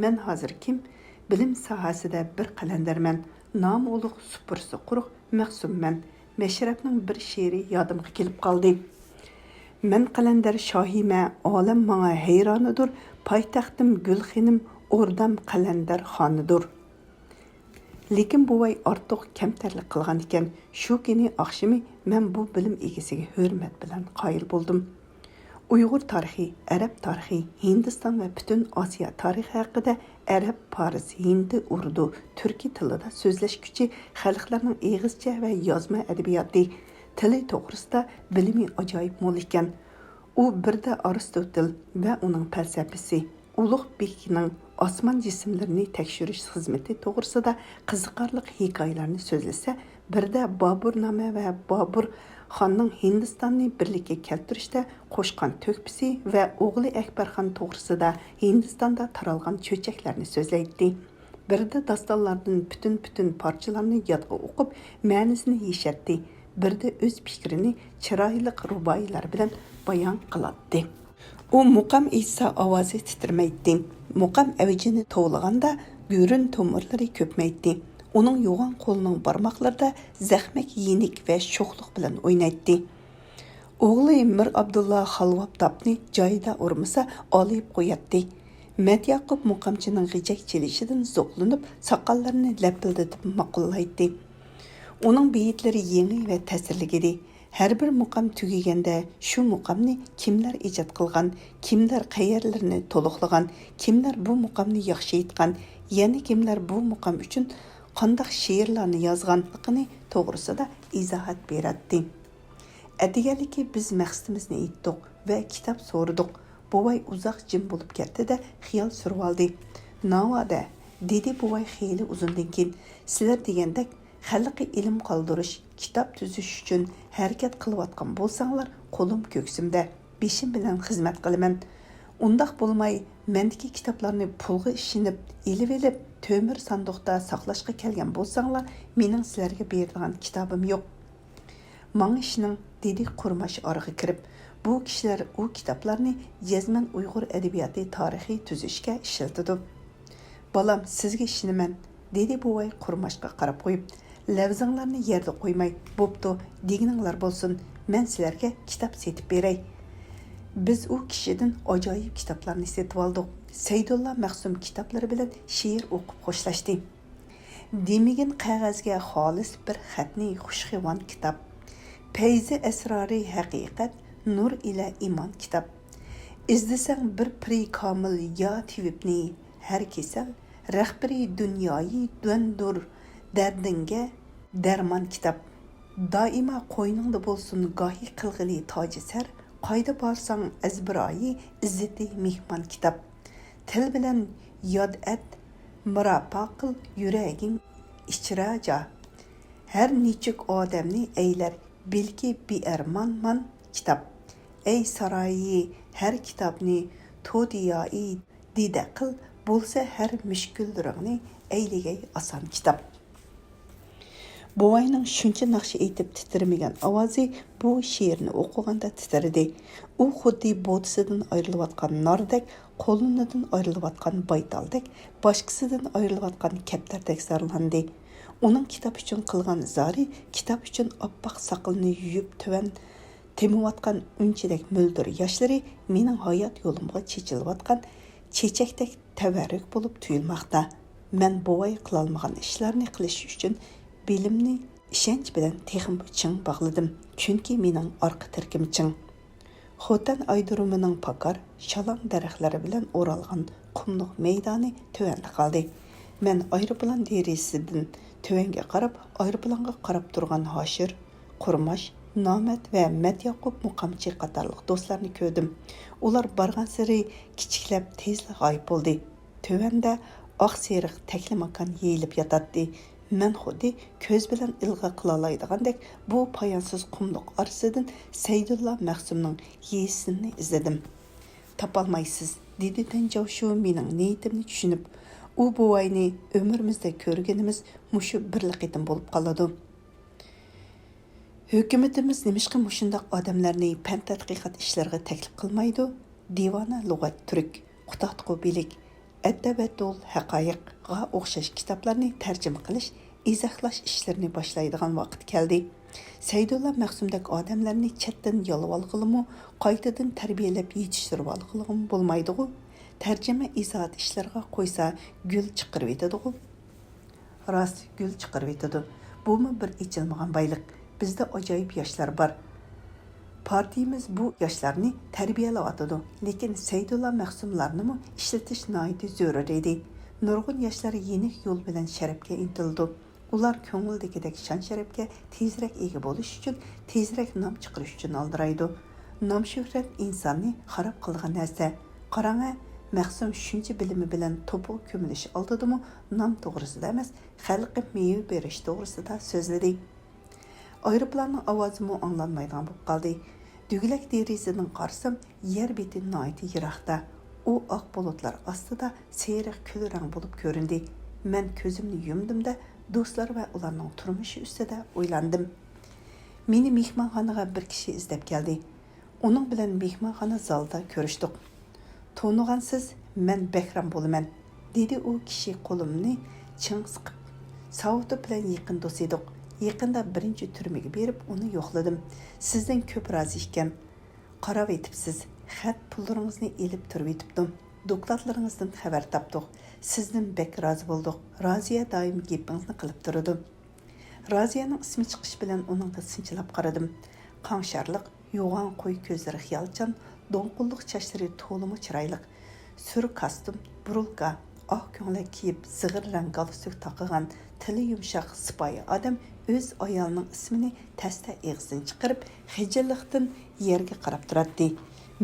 مەن ھازىر كىم؟ بىلىم ساھەسىدە بىر قەلەندەرمەن. نامى ئۇلۇغ، سۇپرىسى قۇرۇق مەخسۇممەن. مەشرەپنىڭ بىر شېئىرى يادىمغا كېلىپ قالدى. مەن قەلەندەر شاھىمە، ئالەم ماڭا ھەيرانىدۇر، پايتەختىم گۈلخېنىم، ئوردام قەلەندەر خانىدۇر. لېكىن بوۋاي ئارتۇق كەمتەرلىك قىلغان ئىكەن. شۇ كۈنى ئاخشىمى مەن بۇ بىلىم ئىگىسىگە ھۆرمەت بىلەن قايىل بولدۇم. ئۇيغۇر تارىخى، ئەرەب تارىخى، ھىندىستان ۋە پۈتۈن ئاسىيا تارىخى ھەققىدە ئەرەب، پارس، ھىندى، ئۇردۇ، تۈركىي تىلىدا سۆزلەشكۈچى خەلقلەرنىڭ ئېغىزچە ۋە يازما ئەدەبىياتى، تىلى توغرىسىدا بىلىمى ئاجايىپ مول ئىكەن. ئۇ بىردە ئارستوتىل ۋە ئۇنىڭ پەلسەپىسى، ئۇلۇغ بېكنىڭ ئاسمان جىسىملىرىنى تەكشۈرۈش خىزمىتى توغرىسىدا قىزىقارلىق ھېكايىلەرنى سۆزلىسە، بىردە بابۇرنامە ۋە بابۇر خاننىڭ ھىندىستاننى بىرلىككە كەلتۈرۈشتە قوشقان تۆھپىسى ۋە ئوغلى ئەكبەر خان توغرىسىدا ھىندىستاندا تارالغان چۆچەكلەرنى سۆزلەيتتى. بىردە داستانلاردىن پۈتۈن-پۈتۈن پارچىلارنى يادقا ئوقۇپ، مەنىسىنى يېشەتتى. بىردە ئۆز پىكرىنى چىرايلىق رۇبائىيلار بىلەن بايان قىلاتتى. ئۇ مۇقام ئېيتسا ئاۋازى تىترىمەيتتى. مۇقام ئەۋجىنى توۋلىغاندا گۈرۈن تومۇرلىرى كۆپمەيتتى. ئۇنىڭ يوغان قولىنىڭ بارماقلىرىدا زەخمەك يېنىك ۋە شوخلۇق بىلەن ئوينايتتى. ئوغلى مىر ئابدۇللا خالۋاپ داپنى جايىدا ئۇرمىسا ئالىيىپ قوياتتى. مەت ياقۇپ مۇقامچىنىڭ غىجەك چېلىشىدىن زوقلىنىپ، ساقاللىرىنى لەپىلدىتىپ ماقۇللايتتى. ئۇنىڭ بېيىتلىرى يېڭى ۋە تەسىرلىك ئىدى. ھەر بىر مۇقام تۈگىگەندە، شۇ مۇقامنى كىملەر ئىجاد قىلغان، كىملەر قەيەرلىرىنى تولۇقلىغان، كىملەر بۇ مۇقامنى ياخشى ئېيتقان، يەنە كىملەر بۇ مۇقام ئۈچۈن قانداق شېئىرلارنى يازغانلىقىنى توغرىسىدا ئىزاھات بېرەتتى. ئەتىگەنلىكى بىز مەقسىتىمىزنى ئېيتتۇق ۋە كىتاب سورىدۇق. بوۋاي ئۇزاق جىم بولۇپ كەتتى-دە، خىيال سۈرۈۋالدى. ناۋادا، دېدى بوۋاي خېلى ئۇزۇندىن كېيىن، سىلەر دېگەندەك خەلققە ئىلىم قالدۇرۇش، كىتاب تۈزۈش ئۈچۈن ھەرىكەت قىلىۋاتقان بولساڭلار، قولۇم كۆكسۈمدە، بېشىم بىلەن خىزمەت قىلىمەن. ئۇنداق بولماي، مەندىكى كىتابلارنى پۇلغا ئىشىنىپ، ئېلىۋېلىپ، تۆمۈر ساندۇقتا ساقلاشقا كەلگەن بولساڭلار، مېنىڭ سىلەرگە بېرىدىغان كىتابىم يوق. ماڭا ئىشىنىڭ، دېدى قۇرماش ئارىغا كىرىپ. بۇ كىشىلەر ئۇ كىتابلارنى جەزمەن ئۇيغۇر ئەدەبىياتى تارىخى تۈزۈشكە ئىشلىتىدۇ. بالام، سىزگە ئىشىنىمەن، دېدى بوۋاي قۇرماشقا قاراپ قويۇپ. لەۋزىڭلارنى يەردە قويماي، بوپتۇ، دېگىنىڭلار بولسۇن، مەن سىلەرگە كىتاب سېتىپ بېرەي. بىز ئۇ كىشىدىن ئاجايىپ كىتابلارنى سېتىۋالدۇق. سەيدۇللا مەخسۇم كىتابلىرى بىلەن شېئىر ئوقۇپ خوشلاشتى. دېمىگىن قەغەزگە خالىس بىر خەتنى خۇشخىۋان كىتاب. پەيزى ئەسرارى ھەقىقەت، نۇر ئىلە ئىمان كىتاب. ئىزدىسەڭ بىر پىرى كامىل يا تېۋىپنى، ھەر كېسەل رەھبىرى دۇنيايى دەندۇر، دەردىڭگە دەرمان كىتاب. دائىما قوينۇڭدا بولسۇن گاھى قىلغىلى تاجى سەر، قايدا بارساڭ ئەزبىرايى ئىززىتى مېھمان كىتاب. تىل بىلەن ياد ئەت، مۇراپا قىل يۈرەگىڭ ئىچرا جا. ھەر نېچۈك ئادەمنى ئەيلەر بىلكى بىئەرمان مان كىتاب. ئەي سارايى ھەر كىتابنى تودىيائى دىدە قىل، بولسا ھەر مۈشكۈللىرىڭنى ئەيلىگەي ئاسان كىتاب. بوۋاينىڭ شۇنچە ناخشا ئېيتىپ تىترىمىگەن ئاۋازى بۇ شېئىرنى ئوقۇغاندا تىترىدى. ئۇ خۇددى بوتىسىدىن ئايرىلىۋاتقان ناردەك، قولۇنىدىن ئايرىلىۋاتقان بايتالدەك، باشكىسىدىن ئايرىلىۋاتقان كەپتەردەك زارلاندى. ئۇنىڭ كىتاب ئۈچۈن قىلغان زارى، كىتاب ئۈچۈن ئاپئاق ساقىلىنى يۇيۇپ تۆۋەن تېمىۋاتقان ئۈنچىدەك مۆلدۈر ياشلىرى مېنىڭ ھايات يولۇمغا چېچىلىۋاتقان چېچەكتەك تەۋەررۈك بولۇپ تۇيۇلماقتا. مەن بوۋاي قىلالمىغان ئىشلارنى قىلىش ئۈچۈن بېلىمنى ئىشەنچ بىلەن تېخىمۇ چىڭ باغلىدىم، چۈنكى مېنىڭ ئارقا تىرىكىم چىڭ. خوتەن ئايرودرومىنىڭ پاكار، شالاڭ دەرەخلەر بىلەن ئورالغان قۇملۇق مەيدانى تۆۋەندە قالدى. مەن ئايروپىلان دېرىزىسىدىن تۆۋەنگە قاراپ، ئايروپىلانغا قاراپ تۇرغان ھاشىر، قۇرماش، نامەت ۋە مەت ياقۇپ مۇقامچى قاتارلىق دوستلارنى كۆردۈم. ئۇلار بارغانسېرى كىچىكلەپ، تېزلا غايىب بولدى. تۆۋەندە ئاق سېرىق تەكلىماكان يېيىلىپ ياتاتتى. مەن خۇددى كۆز بىلەن ئىلغا قىلالايدىغاندەك بۇ پايانسىز قۇملۇق ئارىسىدىن سەيدۇللا مەخسۇمنىڭ يېزىسىنى ئىزدىدىم. «تاپالمايسىز»، دېدى دەن جاۋشۇ مېنىڭ نىيىتىمنى چۈشىنىپ. «ئۇ بوۋاينى ئۆمرىمىزدە كۆرگىنىمىز مۇشۇ بىرلا قېتىم بولۇپ قالىدۇ.» «ھۆكۈمىتىمىز نېمىشقا مۇشۇنداق ئادەملەرنى پەن تەتقىقات ئىشلىرىغا تەكلىپ قىلمايدۇ؟ دىۋانە لۇغەت تۈرك، قۇتادغۇ بىلىك، ئەددەبەتۇل ھەقايىققا ئوخشاش كىتابلارنى تەرجىمە قىلىش، ئىزاھلاش ئىشلىرىنى باشلايدىغان ۋاقىت كەلدى. سەيدۇللا مەخسۇمدەك ئادەملەرنى چەتتىن ياللىۋالغىلىمۇ، قايتىدىن تەربىيەلەپ يېتىشتۈرۈۋالغىلىمۇ بولمايدىغۇ؟ تەرجىمە ئىزاھات ئىشلىرىغا قويسا، گۈل چىقىرىۋېتىدىغۇ؟» راست، گۈل چىقىرىۋېتىدۇ. بۇمۇ بىر ئېچىلمىغان بايلىق. بىزدە ئاجايىپ ياشلار بار. پارتىيىمىز بۇ ياشلارنى تەربىيەلەۋاتىدۇ. لېكىن سەيدۇللا مەخسۇملارنىمۇ ئىشلىتىش ناھايىتى زۆرۈر ئىدى. نۇرغۇن ياشلار يېنىك يول بىلەن شەرەپكە ئىنتىلىدۇ. ئۇلار كۆڭۈلدىكىدەك شان-شەرەپكە تېزرەك ئىگە بولۇش ئۈچۈن، تېزرەك نام چىقىرىش ئۈچۈن ئالدىرايدۇ. نام-شۆھرەت ئىنساننى خاراب قىلىدىغان نەرسە. قاراڭە، مەخسۇم شۇنچە بىلىمى بىلەن توپىغا كۆمۈلۈش ئالدىدىمۇ نام توغرىسىدا ئەمەس، خەلققە مېۋە بېرىش توغرىسىدا سۆزلىدى. ئايروپىلاننىڭ ئاۋازىمۇ ئاڭلانمايدىغان بولۇپ قالدى. دۈگىلەك دېرىزىدىن قارىسام، يەر بېتى ناھايىتى يىراقتا. ئۇ ئاق بۇلۇتلار ئاستىدا سېرىق كۈل رەڭ بولۇپ كۆرۈندى. مەن كۆزۈمنى يۇمدۇم-دە، دوستلار ۋە ئۇلارنىڭ تۇرمۇشى ئۈستىدە ئويلاندىم. مېنى مېھمانخانىغا بىر كىشى ئىزدەپ كەلدى. ئۇنىڭ بىلەن مېھمانخانا زالىدا كۆرۈشتۇق. «تونۇغانسىز، مەن بەھرام بولىمەن»، دېدى ئۇ كىشى قولۇمنى چىڭ سىقىپ. ساۋۇتوف بىلەن يېقىن دوست ئىدۇق. يېقىندا بىرىنچى تۈرمىگە بېرىپ ئۇنى يوقلىدىم. سىزدىن كۆپ رازى ئىكەن. قاراۋېتىپسىز، خەت پۇللىرىڭىزنى ئېلىپ تۇرۇۋېتىپتۇ. دوكلاتلىرىڭىزدىن خەۋەر تاپتۇق. سىزدىن بەك رازى بولدۇق. رازىيە دائىم گېپىڭىزنى قىلىپ تۇرىدۇ. رازىيەنىڭ ئىسمى چىقىشى بىلەن ئۇنىڭغا سىنچىلاپ قارىدىم. قاڭشارلىق، يوغان قوي كۆزلىرى خىيالچان، دولقۇنلۇق چاچلىرى تولىمۇ چىرايلىق. سۈر كاستيۇم، بۇرۇلكا، ئاق كۆڭلەك كىيىپ، زىغىر رەڭ گالستۇك تاقىغان، تىلى يۇمشاق، سىپايى ئادەم ئۆز ئايالىنىڭ ئىسمىنى تەستە ئېغىزدىن چىقىرىپ، خىجىللىقتىن يەرگە قاراپ تۇراتتى.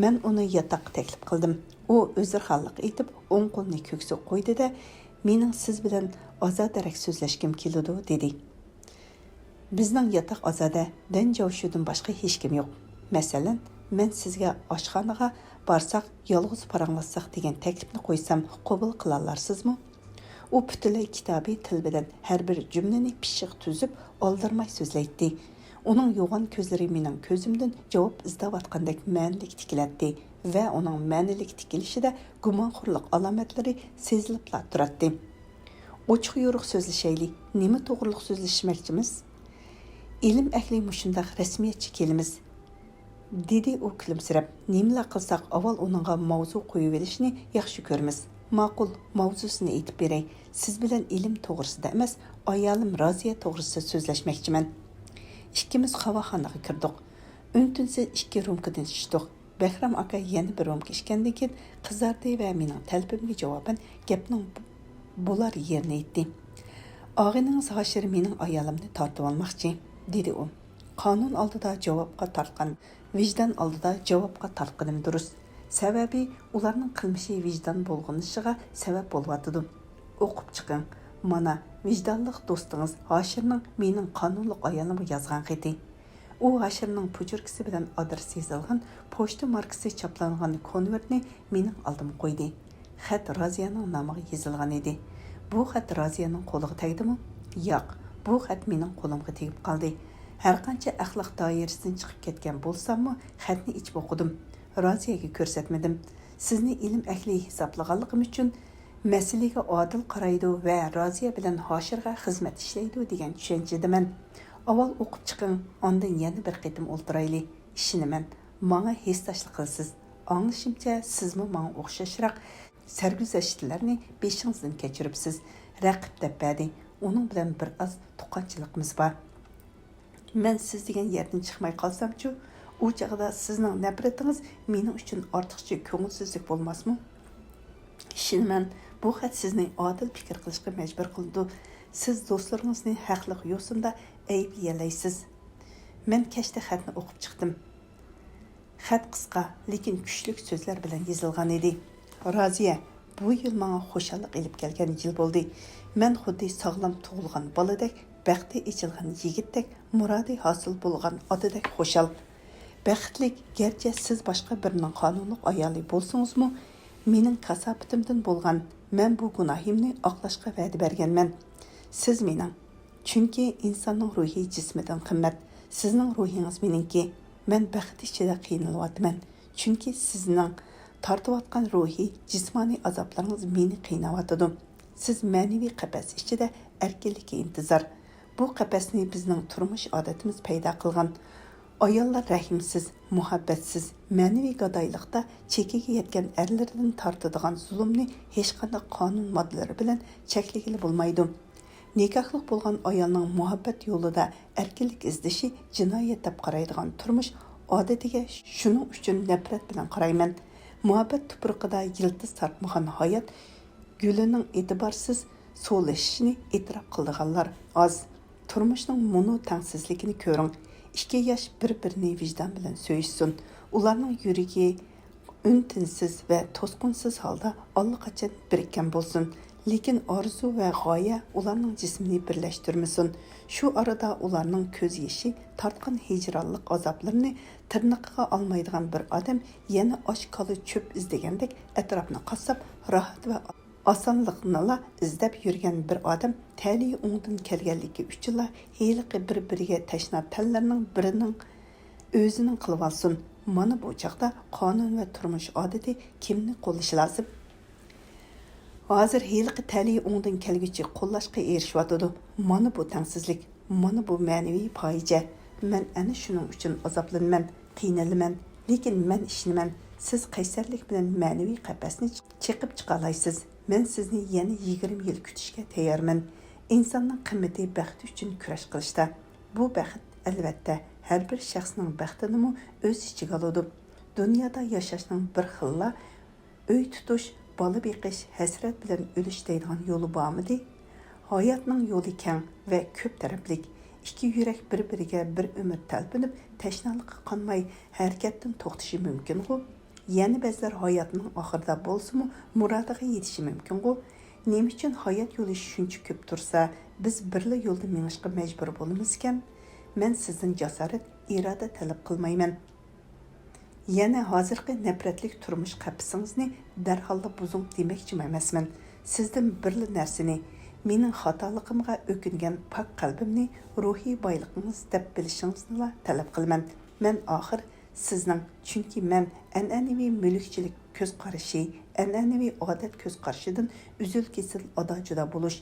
مەن ئۇنى ياتاققا تەكلىپ قىلدىم. ئۇ ئۆزرىخانلىق ئېيتىپ، ئوڭ قولىنى كۆكسىگە قويدى-دە، «مېنىڭ سىز بىلەن ئازادىرەك سۆزلەشكۈم كېلىدۇ» دېدى. «بىزنىڭ ياتاق ئازادە، دەن جاۋشۇدىن باشقا ھېچكىم يوق. مەسىلەن، مەن سىزگە ئاشخانىغا بارساق، يالغۇز پاراڭلاشساق دېگەن تەكلىپنى قويسام، قوبۇل قىلالارسىزمۇ؟» ئۇ پۈتۈنلەي كىتابىي تىل بىلەن ھەر بىر جۈملىنى پىششىق تۈزۈپ، ئالدىرىماي سۆزلەيتتى. ئۇنىڭ يوغان كۆزلىرى مېنىڭ كۆزۈمدىن جاۋاب ئىزدەۋاتقاندەك مەنىلىك تىكىلەتتى ۋە ئۇنىڭ مەنىلىك تىكىلىشىدە گۇمانخورلۇق ئالامەتلىرى سېزىلىپلا تۇراتتى. «ئوچۇق-يورۇق سۆزلىشەيلى، نېمە توغرىلىق سۆزلەشمەكچىمىز؟ ئىلىم ئەھلى مۇشۇنداق رەسمىيەتچە كېلىمىز»، دېدى ئۇ كۈلۈمسىرەپ. نېمىلا قىلساق، ئاۋۋال ئۇنىڭغا ماۋزۇ قويۇۋېلىشنى ياخشى كۆرىمىز. ماقۇل، ماۋزۇسىنى ئېيتىپ بېرەي. سىز بىلەن ئىلىم توغرىسىدا ئەمەس، ئايالىم رازىيە توغرىسىدا سۆزلەشمەكچىمەن. ئىككىمىز قاۋاقخانىغا كىردۇق. ئۈن-تىنسىز ئىككى رومكىدىن ئىچتۇق. بەھرام ئاكا يەنە بىر رومكا ئىچكەندىن كېيىن قىزاردى ۋە مېنىڭ تەلىپىمگە جاۋابەن گەپنىڭ بۇ-، بۇلار يېرىنى ئېيتتى. «ئاغىنىڭىز ھاشىر مېنىڭ ئايالىمنى تارتىۋالماقچى»، دېدى ئۇ. «قانۇن ئالدىدا جاۋابقا تارتقان، ۋىجدان ئالدىدا جاۋابقا تارتقىنىم دۇرۇس. سەۋەبى، ئۇلارنىڭ قىلمىشى ۋىجدان بۇلغىنىشىغا سەۋەب بولۇۋاتىدۇ. ئوقۇپ چىقىڭ. مانا، ۋىجدانلىق دوستىڭىز ھاشىرنىڭ مېنىڭ قانۇنلۇق ئايالىمغا يازغان خېتى.» ئۇ ھاشىرنىڭ پوچۇركىسى بىلەن ئادرېسى يېزىلغان پوچتا ماركىسى چاپلانغان كونۋېرتنى مېنىڭ ئالدىمغا قويدى. خەت رازىيەنىڭ نامىغا يېزىلغان ئىدى. بۇ خەت رازىيەنىڭ قولىغا تەگدىمۇ؟ ياق، بۇ خەت مېنىڭ قولۇمغا تېگىپ قالدى. ھەرقانچە ئەخلاق دائىرىسىدىن چىقىپ كەتكەن بولساممۇ، خەتنى ئېچىپ ئوقۇدۇم. رازىيەگە كۆرسەتمىدىم. سىزنى ئىلىم ئەھلى ھېسابلىغانلىقىم ئۈچۈن، مەسىلىگە ئادىل قارايدۇ ۋە رازىيە بىلەن ھاشىرغا خىزمەت ئىشلەيدۇ دېگەن چۈشەنچىدىمەن. ئاۋۋال ئوقۇپ چىقىڭ، ئاندىن يەنە بىر قېتىم ئولتۇرايلى. ئىشىنىمەن، ماڭا ھېسداشلىق قىلىسىز. ئاڭلىشىمچە، سىزمۇ ماڭا ئوخشاشراق سەرگۈزەشتلەرنى بېشىڭىزدىن كەچۈرۈپسىز. رەقىب دەپ بەردى. ئۇنىڭ بىلەن بىر ئاز تۇغقانچىلىقىمىز بار. مەن سىز دېگەن يەردىن چىقماي قالسامچۇ؟ ئۇ چاغدا سىزنىڭ نەپرىتىڭىز مېنىڭ ئۈچۈن ئارتۇقچە كۆڭۈلسىزلىك بولماسمۇ؟ ئىشىنىمەن، بۇ خەت سىزنى ئادىل پىكىر قىلىشقا مەجبۇر قىلىدۇ. سىز دوستلىرىڭىزنى ھەقلىق يوسۇندا ئەيىبلىيەلەيسىز. مەن كەچتە خەتنى ئوقۇپ چىقتىم. خەت قىسقا، لېكىن كۈچلۈك سۆزلەر بىلەن يېزىلغان ئىدى. رازىيە، بۇ يىل ماڭا خۇشاللىق ئېلىپ كەلگەن يىل بولدى. مەن خۇددى ساغلام تۇغۇلغان بالىدەك، بەختى ئېچىلغان يىگىتتەك، مۇرادى ھاسىل بولغان ئاتىدەك خۇشال. بەختلىك، گەرچە سىز باشقا بىرىنىڭ قانۇنلۇق ئايالى بولسىڭىزمۇ، مېنىڭ كاساپىتىمدىن بولغان، مەن بۇ گۇناھىمنى ئاقلاشقا ۋەدە بەرگەنمەن. سىز مېنىڭ، چۈنكى ئىنساننىڭ روھى جىسمىدىن قىممەت. سىزنىڭ روھىڭىز مېنىڭكى. مەن بەخت ئىچىدە قىينىلىۋاتىمەن. چۈنكى سىزنىڭ تارتىۋاتقان روھىي، جىسمانىي ئازابلىرىڭىز مېنى قىيناۋاتىدۇ. سىز مەنىۋى قەپەس ئىچىدە ئەركىنلىككە ئىنتىزار. بۇ قەپەسنى بىزنىڭ تۇرمۇش ئادىتىمىز پەيدا قىلغان. ئاياللار رەھىمسىز، مۇھەببەتسىز، مەنىۋى گادايلىقتا چېكىگە يەتكەن ئەرلىرىدىن تارتىدىغان زۇلۇمنى ھېچقانداق قانۇن ماددىلىرى بىلەن چەكلىگىلى بولمايدۇ. نىكاھلىق بولغان ئايالنىڭ مۇھەببەت يولىدا ئەركىنلىك ئىزدىشى جىنايەت دەپ قارايدىغان تۇرمۇش ئادىتىگە شۇنىڭ ئۈچۈن نەپرەت بىلەن قارايمەن. مۇھەببەت تۇپرىقىدا يىلتىز تارتمىغان ھايات گۈلىنىڭ ئېتىبارسىز سولىشىشىنى ئېتىراپ قىلىدىغانلار ئاز. تۇرمۇشنىڭ مۇنۇ تەڭسىزلىكىنى كۆرۈڭ. ئىككى ياش بىر-بىرىنى ۋىجدان بىلەن سۆيۈشسۇن. ئۇلارنىڭ يۈرىكى ئۈن-تىنسىز ۋە توسقۇنسىز ھالدا ئاللىقاچان بىرىككەن بولسۇن. لېكىن ئارزۇ ۋە غايە ئۇلارنىڭ جىسمىنى بىرلەشتۈرمىسۇن. شۇ ئارىدا ئۇلارنىڭ كۆز يېشى تارتقان ھىجرانلىق ئازابلىرىنى تىرنىقىغا ئالمايدىغان بىر ئادەم يەنە ئاچ كالا چۆپ ئىزدىگەندەك ئەتراپنى قاسساپ، راھەت ۋە ئاسانلىقنىلا ئىزدەپ يۈرگەن بىر ئادەم تەلىيى ئوڭدىن كەلگەنلىكى ئۈچۈنلا ھېلىقى بىر-بىرىگە تەشنا تەنلەرنىڭ بىرىنىڭ ئۆزىنىڭ قىلىۋالسۇن. مانا بۇ چاغدا قانۇن ۋە تۇرمۇش ئادىتى كىمنى قوللىشى لازىم؟ ھازىر ھېلىقى تەلىيى ئوڭدىن كەلگۈچى قوللاشقا ئېرىشىۋاتىدۇ. مانا بۇ تەڭسىزلىك، مانا بۇ مەنىۋى پاجىئە. مەن ئەنە شۇنىڭ ئۈچۈن ئازابلىنىمەن، قىينىلىمەن. لېكىن مەن ئىشىنىمەن، سىز قەيسەرلىك بىلەن مەنىۋى قەپەسنى چېقىپ چىقالايسىز. مەن سىزنى يەنە يىگىرمە يىل كۈتۈشكە تەييارمەن. ئىنساننىڭ قىممىتى بەخت ئۈچۈن كۈرەش قىلىشتا. بۇ بەخت، ئەلۋەتتە، ھەر بىر شەخسنىڭ بەختىنىمۇ ئۆز ئىچىگە ئالىدۇ. دۇنيادا ياشاشنىڭ بىر خىللا ئۆي تۇتۇش، بالا بېقىش، ھەسرەت بىلەن ئۆلۈش دەيدىغان يولى بارمىدى؟ ھاياتنىڭ يولى كەڭ ۋە كۆپ تەرەپلىك. ئىككى يۈرەك بىر-بىرىگە بىر ئۆمۈر تەلپۈنۈپ، تەشنالىققا قانماي، ھەرىكەتتىن توختىشى مۇمكىنغۇ؟ يەنە بەزىلەر ھاياتنىڭ ئاخىرىدا بولسىمۇ، مۇرادىغا يېتىشى مۇمكىنغۇ؟ نېمە ئۈچۈن ھايات يولى شۇنچە كۆپ تۇرسا، بىز بىرلا يولدا مېڭىشقا مەجبۇر بولىمىزكەن؟ مەن سىزدىن جاسارەت، ئىرادە تەلەپ قىلمايمەن. يەنە ھازىرقى نەپرەتلىك تۇرمۇش قەپىسىڭىزنى دەرھاللا بۇزۇڭ دېمەكچىمۇ ئەمەسمەن. سىزدىن بىرلا نەرسىنى، مېنىڭ خاتالىقىمغا ئۆكۈنگەن پاك قەلبىمنى روھىي بايلىقىڭىز دەپ بىلىشىڭىزنىلا تەلەپ قىلىمەن. مەن ئاخىر سىزنىڭ، چۈنكى مەن ئەنئەنىۋى مۈلۈكچىلىك كۆز قارىشى، ئەنئەنىۋى ئادەت كۆز قارىشىدىن ئۈزۈل-كېسىل ئادا-جۇدا بولۇش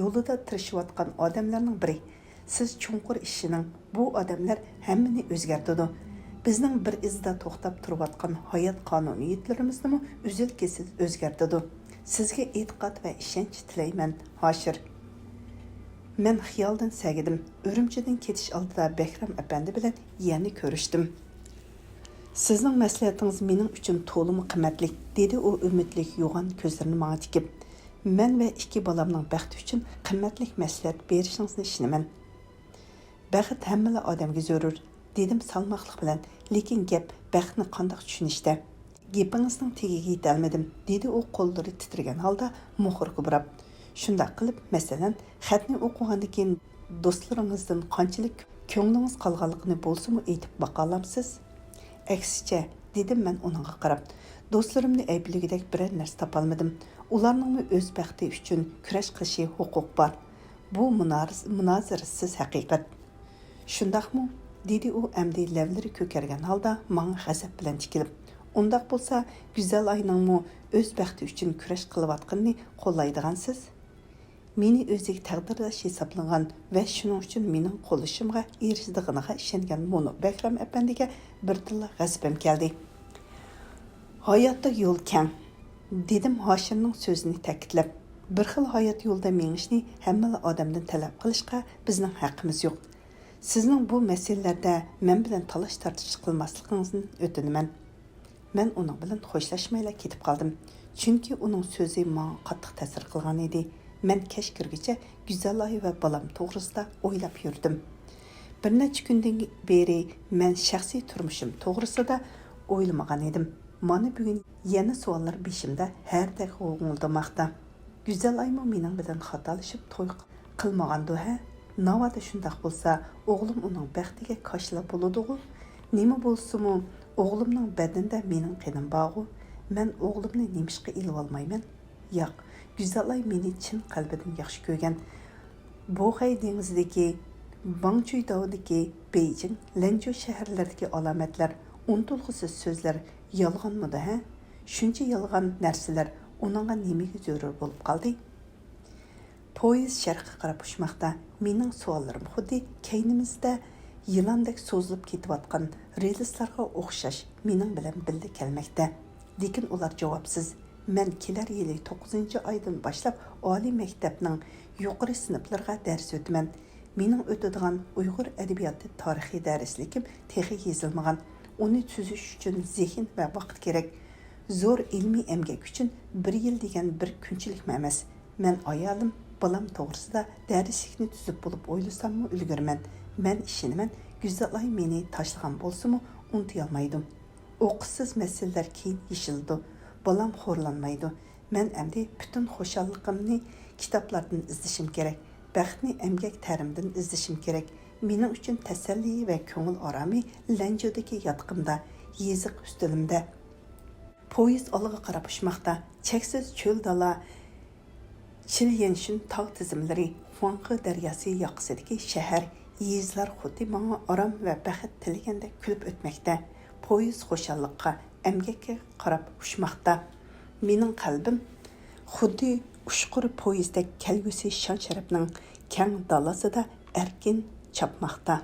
يولىدا تىرىشىۋاتقان ئادەملەرنىڭ بىرى. سىز چوڭقۇر ئىشىنىڭ، بۇ ئادەملەر ھەممىنى ئۆزگەرتىدۇ. بىزنىڭ بىر ئىزدا توختاپ تۇرۇۋاتقان ھايات قانۇنىيەتلىرىمىزنىمۇ ئۈزۈل-كېسىل ئۆزگەرتىدۇ. سىزگە ئېتىقاد ۋە ئىشەنچ تىلەيمەن، ھاشىر. مەن خىيالدىن سەگىدىم. ئۈرۈمچىدىن كېتىش ئالدىدا بەھرام ئەپەندى بىلەن يەنە كۆرۈشتۈم. سىزنىڭ مەسلىھەتىڭىز مېنىڭ ئۈچۈن تولىمۇ قىممەتلىك، دېدى ئۇ ئۈمىدلىك يوغان كۆزلىرىنى ماڭا تىكىپ. مەن ۋە ئىككى بالامنىڭ بەختى ئۈچۈن قىممەتلىك مەسلىھەت بېرىشىڭىزنى ئىشىنىمەن. بەخت ھەممىلا ئادەمگە زۆرۈر، دېدىم سالماقلىق بىلەن، لېكىن گەپ بەختنى قانداق چۈشىنىشتە. گېپىڭىزنىڭ تېگىگە يېتەلمىدىم، دېدى ئۇ قوللىرى تىترىگەن ھالدا مۇخبىرغا بۇراپ. شۇنداق قىلىپ، مەسىلەن، خەتنى ئوقۇغاندىن كېيىن دوستلىرىڭىزدىن قانچىلىك كۆڭلىڭىز قالغانلىقىنى بولسىمۇ ئېيتىپ باقالامسىز؟ ئەكسىچە، دېدىم مەن ئۇنىڭغا قاراپ. دوستلىرىمنى ئەيىبلىگۈدەك بىرەر نەرسە تاپالمىدىم. ئۇلارنىڭمۇ ئۆز بەختى ئۈچۈن كۈرەش قىلىشى ھوقۇق بار. بۇ مۇنارىز-، مۇنازىرىسىز ھەقىقەت. شۇنداقمۇ؟ دېدى ئۇ ئەمدى لەۋلىرى كۆكەرگەن ھالدا ماڭا غەزەپ بىلەن تىكىلىپ. ئۇنداق بولسا، گۈزەل ئاينىڭمۇ ئۆز بەختى ئۈچۈن كۈرەش قىلىۋاتقىنىنى قوللايدىغانسىز؟ مېنى ئۆزىگە تەقدىرداش ھېسابلىغان ۋە شۇنىڭ ئۈچۈن مېنىڭ قوللىشىمغا ئېرىشىدىغىنىغا ئىشەنگەن مۇنۇ بەھرام ئەپەندىگە بىردىنلا غەزىپىم كەلدى. ھاياتتا يول كەڭ، دېدىم ھاشىرنىڭ سۆزىنى تەكىتلەپ. بىر خىل ھايات يولىدا مېڭىشنى ھەممىلا ئادەمدىن تەلەپ قىلىشقا بىزنىڭ ھەققىمىز يوق. سىزنىڭ بۇ مەسىلىلەردە مەن بىلەن تالاش-تارتىش قىلماسلىقىڭىزنى ئۆتۈنىمەن. مەن ئۇنىڭ بىلەن خوشلاشمايلا كېتىپ قالدىم. چۈنكى ئۇنىڭ سۆزى ماڭا قاتتىق تەسىر قىلغان ئىدى. مەن كەچ كىرگۈچە گۈزەل ئاي ۋە بالام توغرىسىدا ئويلاپ يۈردۈم. بىر نەچچە كۈندىن بېرى مەن شەخسىي تۇرمۇشۇم توغرىسىدا ئويلىمىغان ئىدىم. مانا بۈگۈن يەنە سوئاللار بېشىمدا ھەردەك غوڭغۇلدىماقتا. گۈزەل ئايمۇ مېنىڭ بىلەن خاتالىشىپ توي قىلمىغاندۇ ھە؟ ناۋادا شۇنداق بولسا، ئوغلۇم ئۇنىڭ بەختىگە كاشىلا بولىدىغۇ؟ نېمە بولسىمۇ، ئوغلۇمنىڭ بەدىنىدە مېنىڭ قېنىم بارغۇ؟ مەن ئوغلۇمنى نېمىشقا ئېلىۋالمايمەن؟ ياق، گۈزەل ئاي مېنى چىن قەلبىدىن ياخشى كۆرگەن. بوخەي دېڭىزىدىكى، ۋاڭچۈيداۋدىكى، بېيجىڭ، لەنجۇ شەھەرلىرىدىكى ئالامەتلەر، ئۇنتۇلغۇسىز سۆزلەر يالغانمىدۇ ھە؟ شۇنچە يالغان نەرسىلەر ئۇنىڭغا نېمىگە زۆرۈر بولۇپ قالدى؟ پويىز شەرققە قاراپ ئۇچماقتا. مېنىڭ سوئاللىرىم خۇددى كەينىمىزدە يىلاندەك سوزۇلۇپ كېتىۋاتقان رېلىسلارغا ئوخشاش مېنىڭ بىلەن بىللە كەلمەكتە. لېكىن ئۇلار جاۋابسىز. مەن كېلەر يىلى توققۇزىنچى ئايدىن باشلاپ ئالىي مەكتەپنىڭ يۇقىرى سىنىپلىرىغا دەرس ئۆتىمەن. مېنىڭ ئۆتىدىغان ئۇيغۇر ئەدەبىياتى تارىخى دەرسلىكىم تېخى يېزىلمىغان. ئۇنى تۈزۈش ئۈچۈن زېھىن ۋە ۋاقىت كېرەك. زور ئىلمىي ئەمگەك ئۈچۈن بىر يىل دېگەن بىر كۈنچىلىكمۇ ئەمەس. مەن ئايالىم، بالام توغرىسىدا دەرسلىكنى تۈزۈپ بولۇپ ئويلىساممۇ ئۈلگۈرىمەن. مەن ئىشىنىمەن، گۈزەل ئاي مېنى تاشلىغان بولسىمۇ ئۇنتۇيالمايدۇ. ئوقۇشسىز مەسىلىلەر كېيىن يېشىلىدۇ. بالام خورلانمايدۇ. مەن ئەمدى پۈتۈن خۇشاللىقىمنى كىتابلاردىن ئىزدىشىم كېرەك. بەختنى ئەمگەك تەرىمىدىن ئىزدىشىم كېرەك. مېنىڭ ئۈچۈن تەسەللى ۋە كۆڭۈل ئارامى لەنجۇدىكى ياتىقىمدا، يېزىق ئۈستىلىمدە. پويىز ئالغا قاراپ ئۇچماقتا. چەكسىز چۆل دالا، چىليەنشۈن تاغ تىزمىلىرى، خۇاڭخې دەرياسى ياقىسىدىكى شەھەر، يېزىلار خۇددى ماڭا ئارام ۋە بەخت تىلىگەندەك كۈلۈپ ئۆتمەكتە. پويىز خۇشاللىققا، ئەمگەككە قاراپ ئۇچماقتا. مېنىڭ قەلبىم خۇددى ئۇچقۇر پويىزدەك كەلگۈسى شان-شەرەپنىڭ كەڭ دالاسىدا ئەركىن چاپماقتا.